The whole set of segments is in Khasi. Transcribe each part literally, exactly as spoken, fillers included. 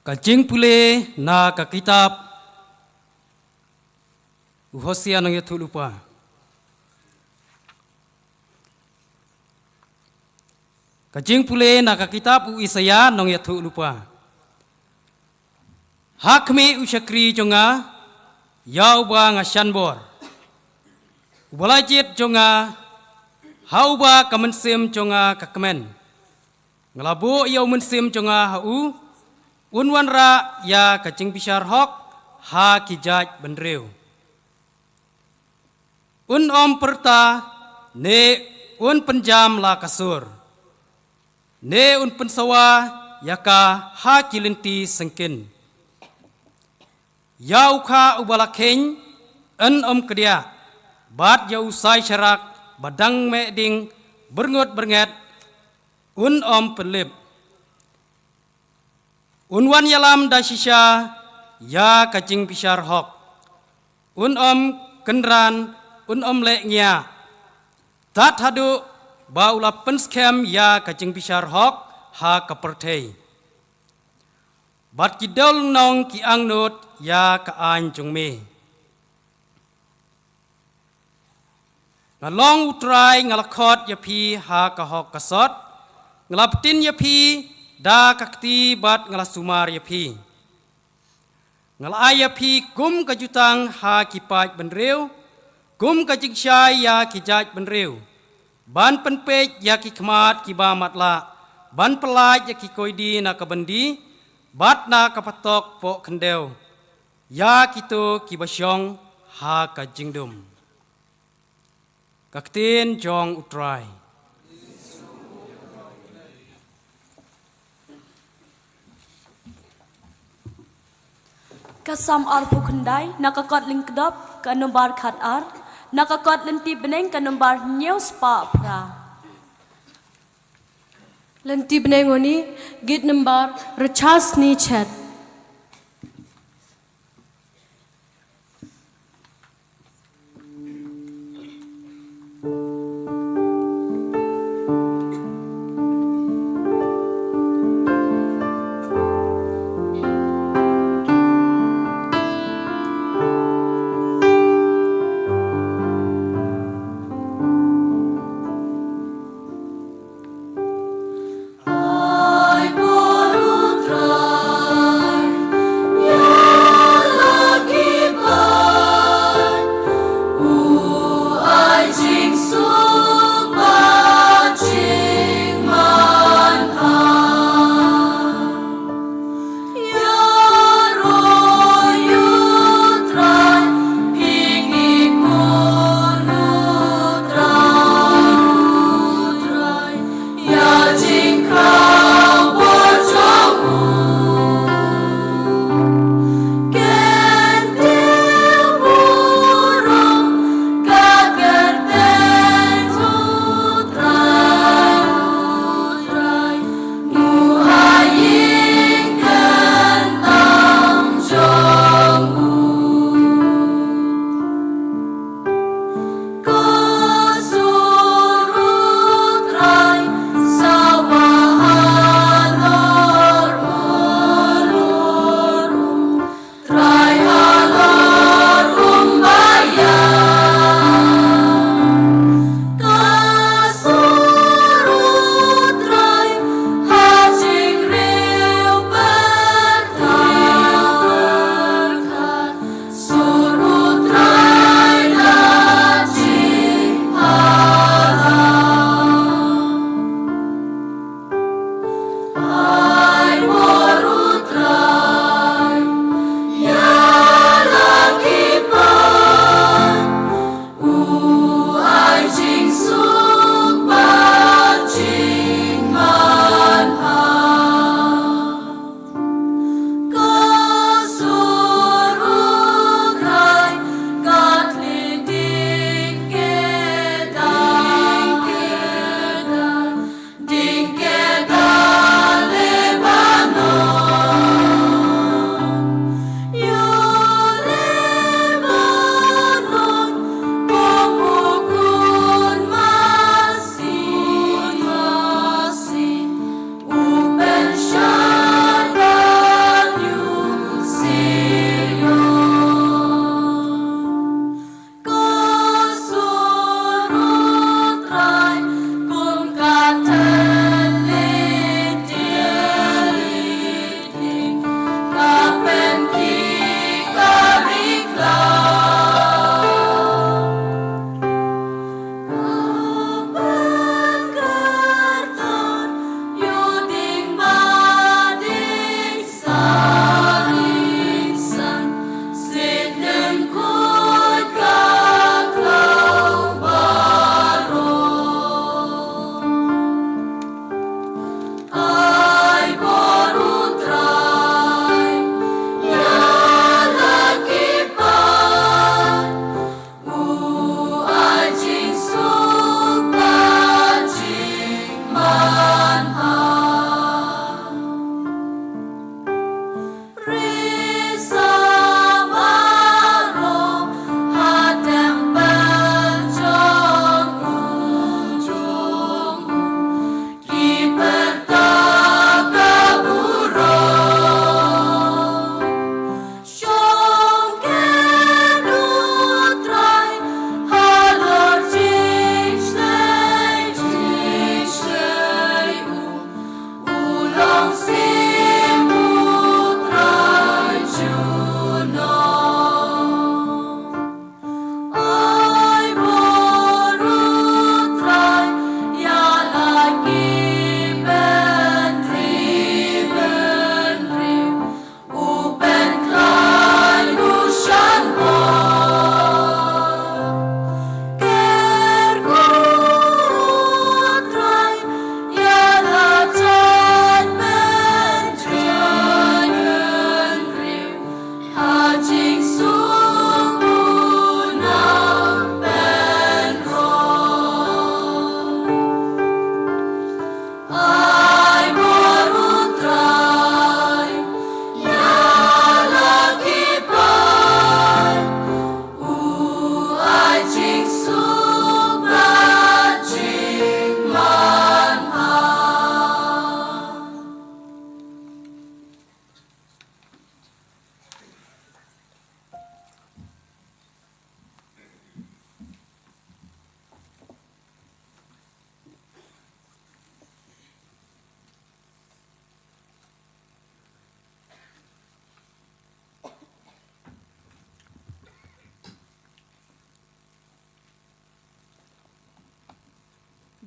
Ka jingpule na ka kitab u Hosea nongïathuhlypa. Ka jingpule na ka kitab u Isaïah nongïathuhlypa. Ha khmih u shakri jong nga, ïa uba nga shanbor, uba la jied jong nga, ha uba ka mynsiem jong nga ka kmen. Nga la buh ïa u mynsiem jong nga ha u, un wanrah ïa ka jingbishar hok ha ki jaid bynriew. Un ym pyrta, ne un pynjam la ka sur, ne un pynsawa ïa ka ha ki lynti syngkien. Ïa u kha uba la kheiñ, un ym kdiah, bad ïa u sai sharak ba dang meh ding byrngut byrnget, un ym pynlip. Un wan ïalam da shisha ïa ka jingbishar hok. Un ym kynran, un ym leh ngiah, tad haduh ba u la pynskhem ïa ka jingbishar hok ha ka pyrthei. Bad ki dewlynnong ki angnud ïa ka aiñ jong me. Nga long U Trai, nga la khot ïa phi ha ka hok ka sot. Nga la btin ïa phi da ka kti bad nga la sumar ïa phi. Nga la ai ïa phi kum ka jutang ha ki paid bynriew, kum ka jingshai ïa ki jaid bynriew, ban pynpeit ïa ki khmat kiba matlah, ban pyllait ïa ki koidi na ka byndi bad na ka patok poh khyndew, ïa kito kiba shong ha ka jingdum. Ka ktien jong U Trai. Ka Salm arphew khyndai, na ka kot Lyngkdop ka nombar khat ar, na ka kot Lynti Bneng ka nombar hynñiew spah phra. Lynti Bneng, uni git nombar rchas ni chet.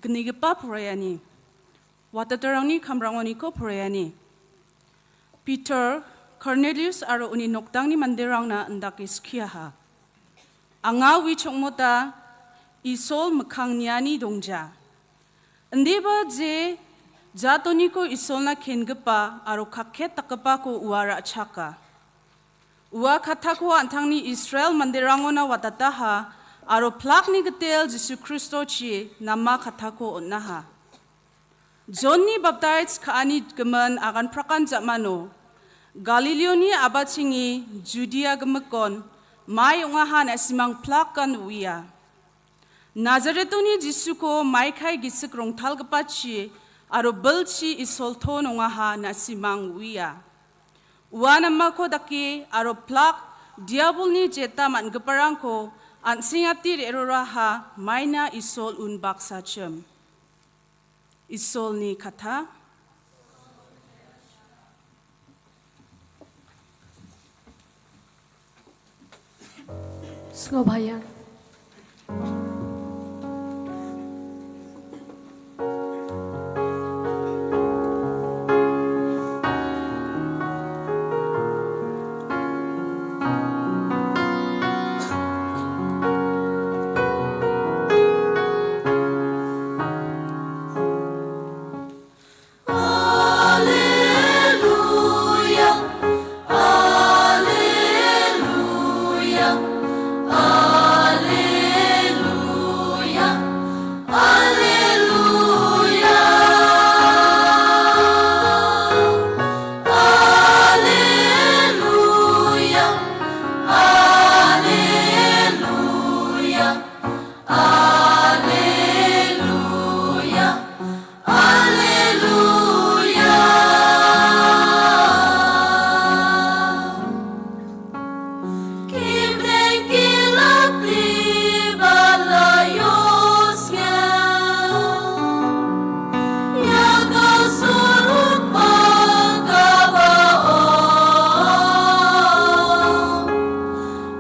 Knigipa phraya ni. Watatarang ni kamrang oni ko phraya ni. Peter, Cornelius aro uni noktang ni mandirang na ndak iskia ha. Anga wi chokmota isol mekang niani dongja. Ndiba je jatoni ko isol na kengipa aro kaket takapa ko uara chaka. Ua kata ko antang ni Israel mandirang ona watataha aro plak ni getel Jisu Kristo chi nama kata ko onaha. John ni baptize ka ani gemen agan prakan jamano. Galileo ni abatingi Judea gemekon mai ongaha na simang plak kan uia. Nazaretoni Jisu ko mai kai gisik rongtal gepachi aro belchi isolto nongaha na simang uia. Ua nama ko daki aro plak diabol ni jeta man geparang ko an singati rerora ha maina isol un baksa chem. Isol ni kata. Sngewbha ïa. Alleluia. Kim deng ki lapli ba la ïohsngew ïa ka surok ba ka ba ong.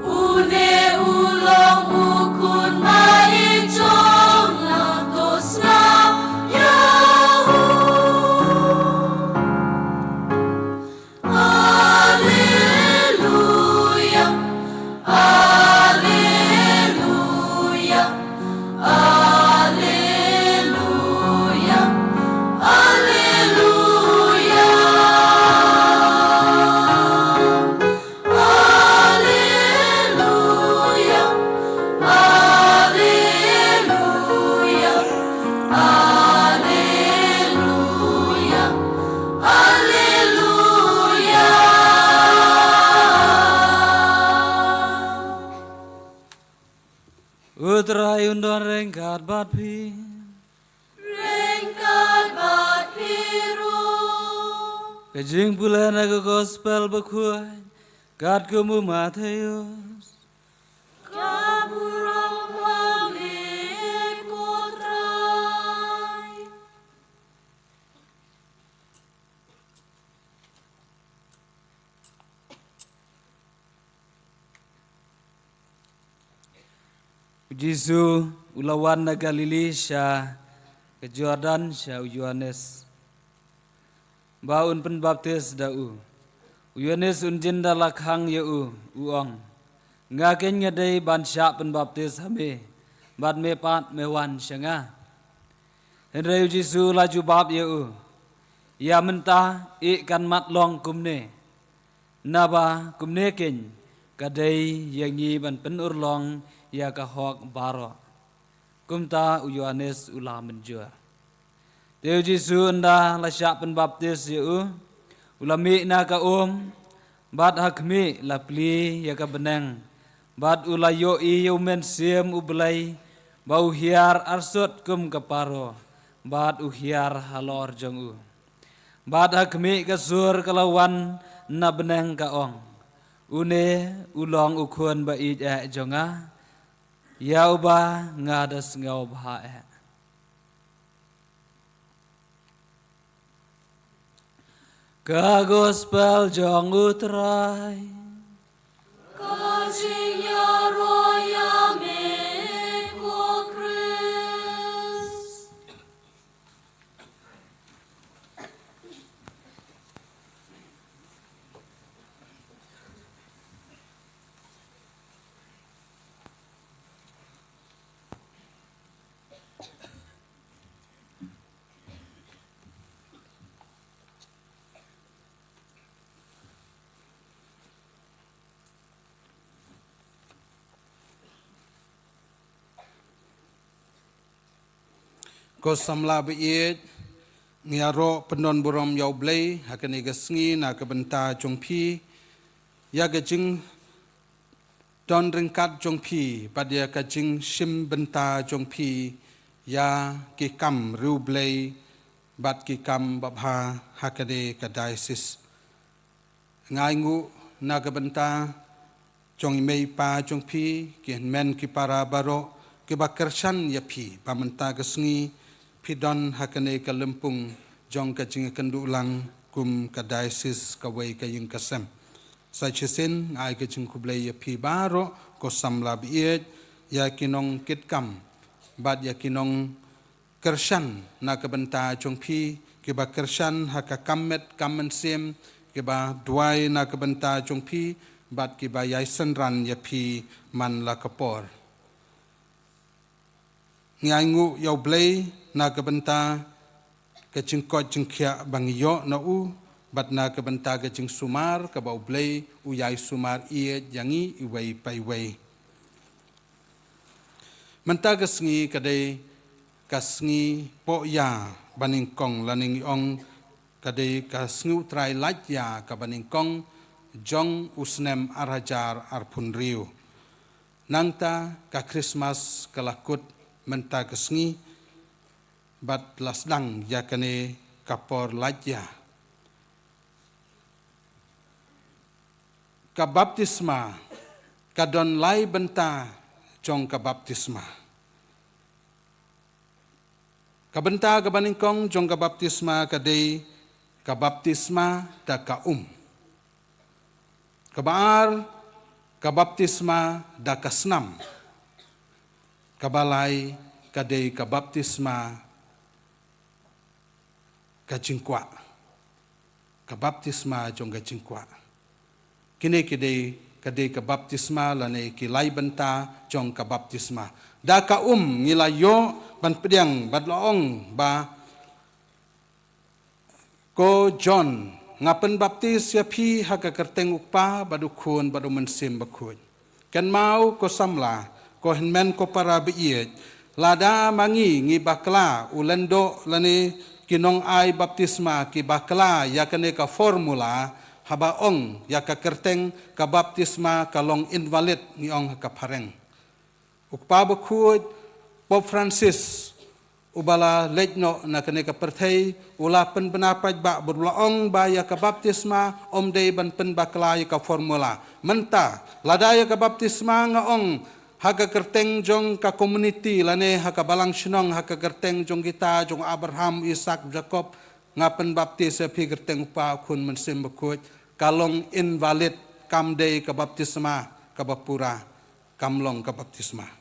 Une u long u khun ba i jong nga, to sngap ïa u. Alleluia, alleluia, alleluia, alleluia. Alleluia, alleluia, alleluia, alleluia. U Trai un don ryngkat bad phi. Ryngkat bad phi ruh. Ka jingpule na ka Gospel Bakhuid katkum u Mathaios. Ka burom ha me ko Trai. U Jisu u la wan na Galili sha ka Jordan sha u Ïoannis, ba un pynbaptis da u. U Ïoannis un jin da la khang ïa u, u ong, "Nga keiñ nga dei ban shah pynbaptis ha me, bad me pat me wan sha nga?" Hynrei u Jisu la jubab ïa u, "Ïa mynta, ïeh kan mat long kumne. Naba kumne keiñ ka dei ïa ngi ban pynurlong ïa ka hok baroh." Kumta u Ïoannis u la mynjur. Te u Jisu ynda la shah pynbaptis ïa u, u la mih na ka um, bad ha khmih la plie ïa ka bneng, bad u la ïohi ïa u Mynsiem u Blei ba u hiar arsut kum ka paro, bad u hiar halor jong u. Bad ha khmih ka sur ka la wan na bneng ka ong, "Une u long u Khun ba ïeit eh jong nga, ïa uba nga da sngewbha eh." Ka Gospel jong u Trai. Ka jingïaroh ïa me ko Khrist. Ko samla ba ïeit, ngi ïaroh pyndon burom ïa U Blei ha kane ka sngi na ka bynta jong phi, ïa ka jingdon ryngkat jong phi bad ïa ka jingshim bynta jong phi ïa ki kam riewblei bad ki kam babha ha kane ka diocese. Nga ainguh na ka bynta jong i mei i pa jong phi, ki hynmen ki para baroh kiba kyrshan ïa phi ba mynta ka sngi phi don ha kane ka lympung jong ka jingïakynduh lang kum ka diocese kawei ka ïing ka sem. Sa shisien nga ai ka jingkhublei ïa phi baroh ko samla ba ïeit, ïa ki nongkitkam bad ïa ki nong kyrshan na ka bynta jong phi, kiba kyrshan ha ka kam met kam mynsiem, kiba duwai na ka bynta jong phi bad kiba ïai synran ïa phi man la ka por. Ngi ainguh ïa U Blei na ka bynta ka jingkoit jingkhiah ba ngi ïoh na u bad na ka bynta ka jingsumar kaba U Blei u ïai sumar ïeit ïa ngi iwei pa iwei. Mynta ka sngi ka dei ka sngi Poh Ïa Banyngkong lane ngi ong ka dei ka sngi U Trai Lait Ïa ka Banyngkong jong u snem ar hajar arphew hynriew. Nangta ka Krismas ka la kut mynta ka sngi bad la sdang ïa kane ka por lait ïa. Ka baptisma ka don lai bynta jong ka baptisma. Ka bynta kaba nyngkong jong ka baptisma ka dei ka baptisma da ka um. Kaba ar, ka baptisma da ka snam. Kaba lai ka dei ka baptisma ka jingkwah. Ka baptisma jong ka jingkwah. Kine ki dei, ka dei ka baptisma lane ki lai bynta jong ka baptisma. Da ka um ngi la ïoh ban pdiang bad la ong ba, Ko John, nga pynbaptis ïa phi ha ka kyrteng U Kpa bad U Khun bad U Mynsiem Bakhuid. Kynmaw ko samla, ko hynmen ko para ba ïeit, lada ma ngi ngi bakla u lyngdoh lane ki nong ai baptisma ki bakla ïa kane ka formula, haba ong ïa ka kyrteng ka baptisma ka long invalid ngi ong ha ka phareng. U Kpa Bakhuid, Pope Francis, uba la leit noh na kane ka pyrthei, u la pynbna paidbah bad u la ong ba ïa ka baptisma ym dei ban pynbakla ïa ka formula. Mynta, lada ïa ka baptisma nga ong ha ka kyrteng jong ka community lane ha ka balang shnong, ha ka kyrteng jong kita, jong Abraham, Isak, Jakob, nga pynbaptis ïa phi kyrteng U Kpa, U Khun, Mynsiem Bakhuid, ka long invalid, kam dei ka baptisma kaba pura, kam long ka baptisma.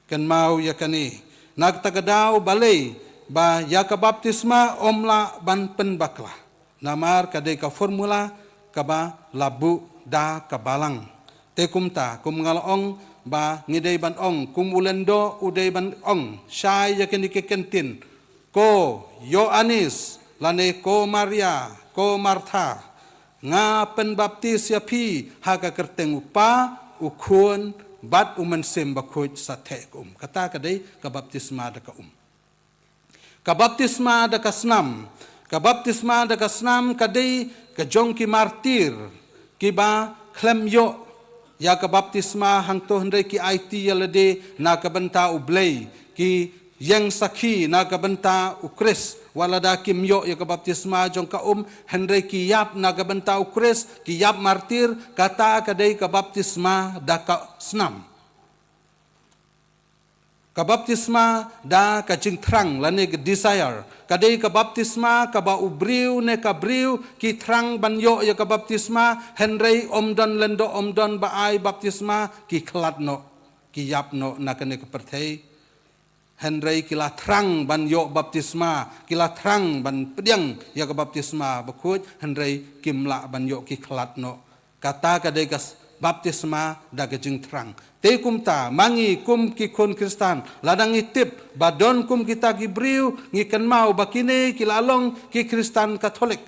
Kynmaw ïa kane, na kata ka daw balei ba ïa ka baptisma ym lah ban pynbakla. Namar ka dei ka formula kaba la buh da ka balang. Te kumta, kum nga la ong ba ngi dei ban ong, kum u lyngdoh u dei ban ong shai ïa kine ki kyntien, Ko Ïoannis, lane ko Maria, ko Martha, nga pynbaptis ïa phi ha ka kyrteng U Kpa, U Khun, bad U Mynsiem Bakhuid, sa theh ka um. Kata ka dei ka baptisma da ka um. Ka baptisma da ka snam. Ka baptisma da ka snam ka dei ka jong ki martir kiba khlem ïoh ïa ka baptisma hangto hynrei ki aiti ïa lade na ka bynta U Blei, ki ïeng sakhi na ka bynta U Khrist. Wat lada kim ïoh ïa ka baptisma jong ka um hynrei ki ïap na ka bynta U Khrist, ki ïap martir, kata ka dei ka baptisma da ka snam. Ka baptisma da ka jingthrang lane ka desire. Ka dei ka baptisma kaba u briew ne ka briew ki thrang ban ïoh ïa ka baptisma, hynrei ym don lyngdoh, ym don ba ai baptisma, ki khlad noh, ki ïap noh na kane ka pyrthei. Hynrei ki la thrang ban ïoh baptisma, ki la thrang ban pdiang ïa ka baptisma bakhuid, hynrei kim lah ban ïoh, ki khlad noh. Kata ka dei ka s-, baptisma da ka jingthrang. Te kumta, ma ngi kum ki khun Khristan, lada ngi tip ba don kum kita ki briew, ngi kynmaw ba kine ki la long ki Khristan Katholik.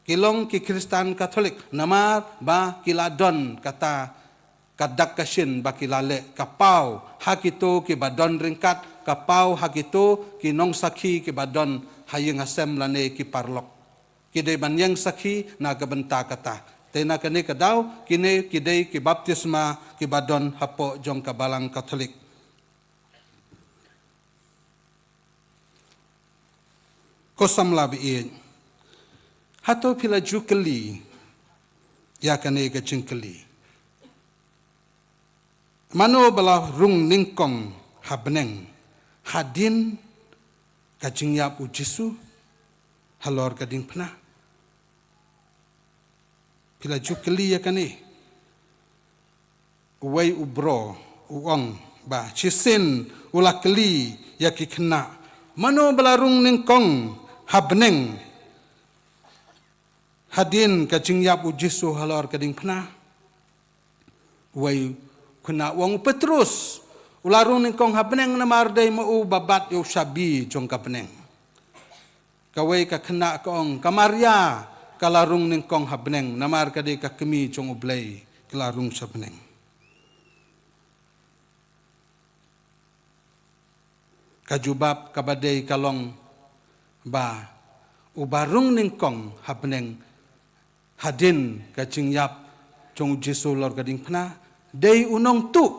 Ki long ki Khristan Katholik, namar ba ki la don kata ka dak ka shin ba ki la leh, ka paw ha kito ki ba don ryngkat, ka paw ha kito ki nongsakhi ki ba don ha ïing ha sem lane ki paralok. Ki dei ban ïeng sakhi na ka bynta kata. Te na kane ka daw, kine ki dei ki baptisma ki ba don hapoh jong ka Balang Katholik. Ko samla ba ïeit. Hato phi la ju kylli ïa kane ka jingkylli? Mano ba la rung nyngkong ha bneng, hadien ka jingïap u Jisu halor ka diengphna? Phi la ju kylli ïa kane? Uwei u bro u ong ba shisien u la kylli ïa ki khynnah, mano ba la rung nyngkong ha bneng, hadien ka jingïap u Jisu halor ka diengphna? Uwei u khynnah u ong u Petrus u la rung nyngkong ha bneng namar dei ma u ba bat ïa u shabi jong ka bneng. Kawei ka khynnah ka ong ka Maria ka la rung nyngkong ha bneng namar ka dei ka kmie jong u Blei, ka la rung sha bneng. Ka jubab ka ba dei ka long ba u ba rung nyngkong ha bneng hadien ka jingïap jong u Jisu halor ka diengphna dei u nongtuh.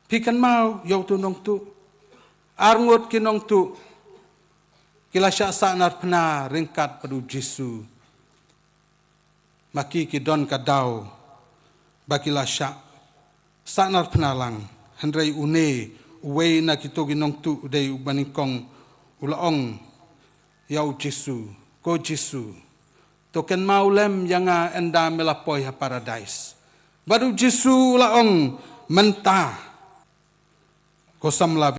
Phi kynmaw ïa utu u nongtuh? Arngut ki nongtuh ki la shah sahnarphna ryngkat bad u Jisu. Ma ki ki don ka daw ba ki la shah sahnarphna lang. Hynrei une uwei na kito ki nongtuh u dei u ba nyngkong, u la ong ïa u Jisu, ko Jisu, to kynmaw lem ïa nga ynda me la poi ha paradais. Bad u Jisu u la ong, mynta. Ko samla